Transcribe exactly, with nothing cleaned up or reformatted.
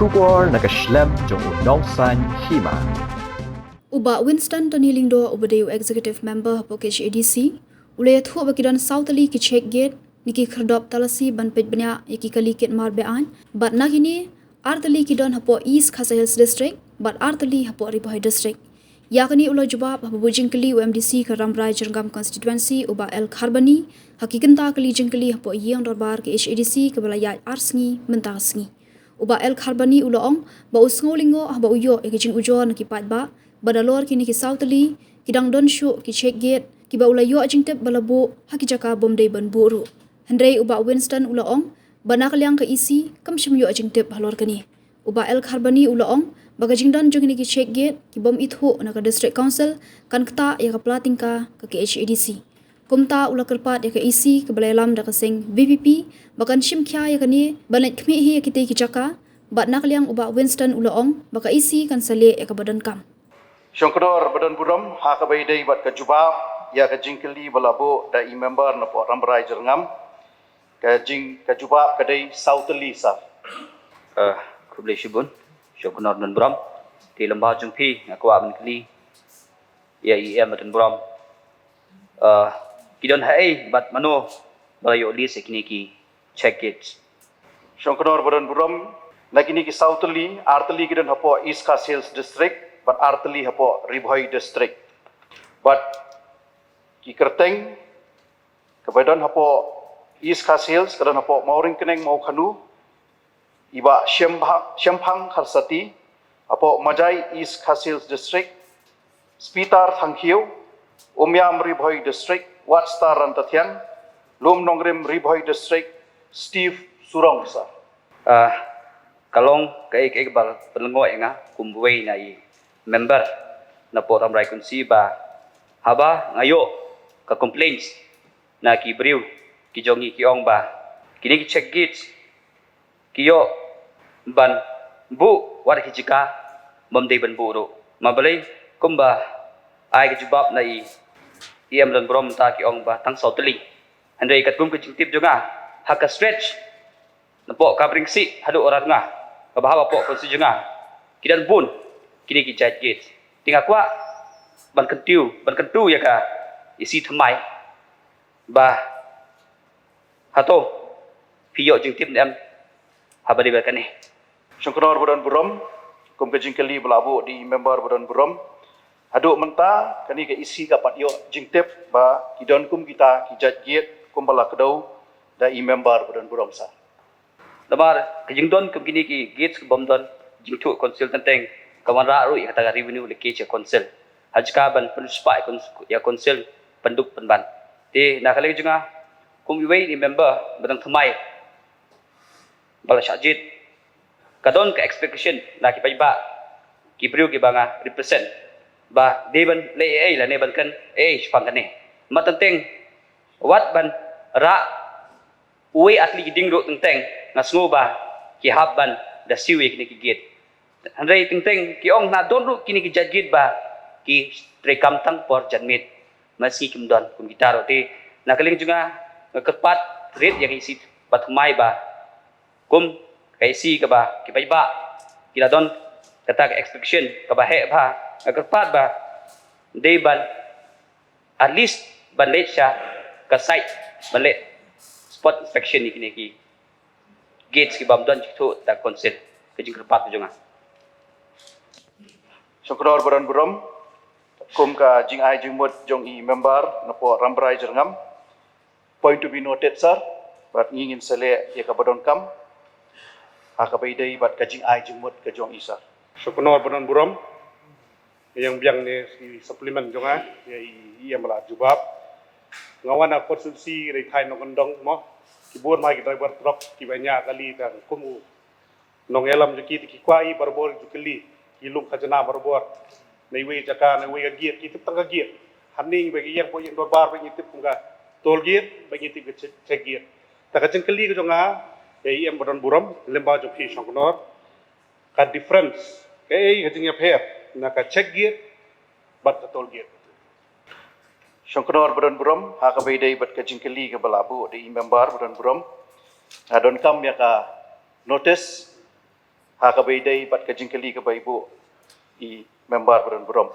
Khubor na ka shlem jong u nongsaiñ hima. U Bah Winston Tony Lyngdoh uba dei u Executive Member hapoh K H A D C u la ïathuh ba ki don saw tylli ki check gate ne ki khyrdop talasi ban peit bniah ïa ki kali kit mar be-aiñ, bad na kine ar tylli ki don hapoh East Khasi Hills District bad ar tylli hapoh Ri Bhoi District. Ïa kane u la jubab haba buh jingkylli u M D C ka Rambrai Jyrngam Constituency u Bah L Kharbani ha ki kynta kali jingkylli hapoh ïing dorbar K H A D C kaba la ïaid ar sngi mynta ka sngi. U Bah L Kharbani u la ong ba u sngew lyngngoh haba u ïoh ïa ki jingujor na ki paidbah ba da lor kine ki saw tylli ki dang don shuh ki check gate kiba u la ïoh jingtip ba la buh ha ki jaka bym dei ban buh ruh. Hynrei u Bah Winston u la ong ba na ka liang ka E C kam shym ïoh jingtip halor kane. U Bah L Kharbani u la ong ba ka jingdon jong kine ki check gate ki bym ithuh na ka District Council kan ktah ïa ka pla tyngka ka K H A D C. Kumta u la kyrpad ïa ka E C kaba la ïalam da ka seng V P P ba kan shim khia ïa kane ban leit khmih hi ïa kitei ki jaka bad na ka liang u Bah Winston u la ong ba ka E C kan sa leh ïa kaba donkam. Shongknor ba don burom, ha kaba ïadei bad ka jubab ïa ka jingkylli ba la buh da i member napoh Rambrai Jyrngam, ka jing ka jubab ka dei saw tylli sir. Eh, khublei shibun, Shongknor ba don burom. Te lyngba jong phi nga kwah ban kylli ïa i E M ba don burom. Eh, ki don haei bad mano ba la ïoh list ïa kine ki check gates? Shongknor ba don burom, na kine ki saw tylli, ar tylli ki don hapoh East Khasi Hills District bad ar tylli hapoh Ri Bhoi District. Bad ki kyrteng kaba don hapoh East Khasi Hills ka don hapoh Mawryngkneng Mawkhanu, i Bah Shemphang, Shemphang Kharsati, hapoh Majai East Khasi Hills District, Spitar Thangkhiew, Umiam Ri Bhoi District, Watstar Rantathiang, Lumnongrim Ri Bhoi District, Steve Surong sir. Ah, ka long kaei kaei kaba pynlyngngoh ïa nga kum uwei na i member napoh Rambrai Constituency ba haba nga ïoh ka complaints na ki briew ki jong ngi ki ong ba kine ki check gates ki ïoh ban buh wat ha ki jaka bym dei ban buh ruh. Ma balei kumba ai ka jubab na i E M ba don burom mynta ki ong ba tang saw tylli. Hynrei katkum ka jingtip jong nga ha ka stretch napoh Kabringsih haduh Radnga kaba hap hapoh constituency jong nga ki don bun kine ki check gates. Te nga kwah ban kyntiew, ban kyntu ïa ka E C thymmai ba hato phi ïoh jingtip ne em haba dei bad kane? Shongknor ba don burom, kum ka jingkylli ba la buh da i member ba don burom, haduh mynta kane ka E C kam pat ïoh jingtip ba ki don kum kita ki check gate kumba la kdew da i member ba don burom sir. Namar ka jingdon kum kine ki gates ki bym don jingthoh council teng teng, ka wanrah ruh ïa kata ka revenue leakage ïa council. Ha jaka ban pynshai ïa council pynduk pynban. Te na ka liang jong nga kum iwei i member ba dang thymmai ba la shah jied, ka don ka expectation na ki paidbah, ki briew kiba nga represent, ba dei ban leh ei ei lane ban kren ei ei shaphang kane. Ma teng teng wat ban rah uwei ar tylli ki dieng ruh teng teng nga sngew ba ki hap ban da siew ïa kine ki gate. Hynrei teng teng ki ong na don ruh kine ki check gate ba ki treikam tang por janmiet. Ma sngi kim don kum kita ruh. Te na ka liang jong nga nga kyrpad rit ïa ka E C ba thymmai ba kum ka E C kaba ki paidbah ki la don kata ka expectation kaba heh bha, nga kyrpad ba dei ban at least ban leit sha ka site ban leh spot inspection ïa kine ki gates ki bym don jingthoh da council. Ka jingkyrpad ka jong nga. Shongknor ba don burom, kum ka jingai jingmut jong i member napoh Rambrai Jyrngam. Point to be noted sir, bad ngi ngin sa leh ïa kaba donkam ha kaba ïadei bad ka jingai jingmut ka jong i sir. Shongknor ba don burom, ïa nga biang ne i supplement jong nga ïa i E M ba la jubab. Nga wan na constituency Reithain Nongkyndong mo, ki bun ma ki driver truck kiba ñiah kali tang kum u nongïalam jong ki, te ki kwah i barabor jingkylli, ki lum khajna barabor. Na iwei jaka na iwei ka gate ki tip tang ka gate. Hangne ba ki ïeng hapoh ïing dorbar ba ngi tip kum ka toll gate, ba ngi tip ka check, check gate. Ta ka jingkylli ka jong nga ïa i E M ba don burom lyngba jong phi Shongknor, ka difference, kaei ka jingïapher na ka check gate bad ka toll gate? Shongknor ba don burom, ha kaba ïadei bad ka jingkylli kaba la buh da i member ba don burom, nga donkam ïa ka notice Ha kaba ïadei bad ka jingkylli kaba ïabuh i member ba don burom.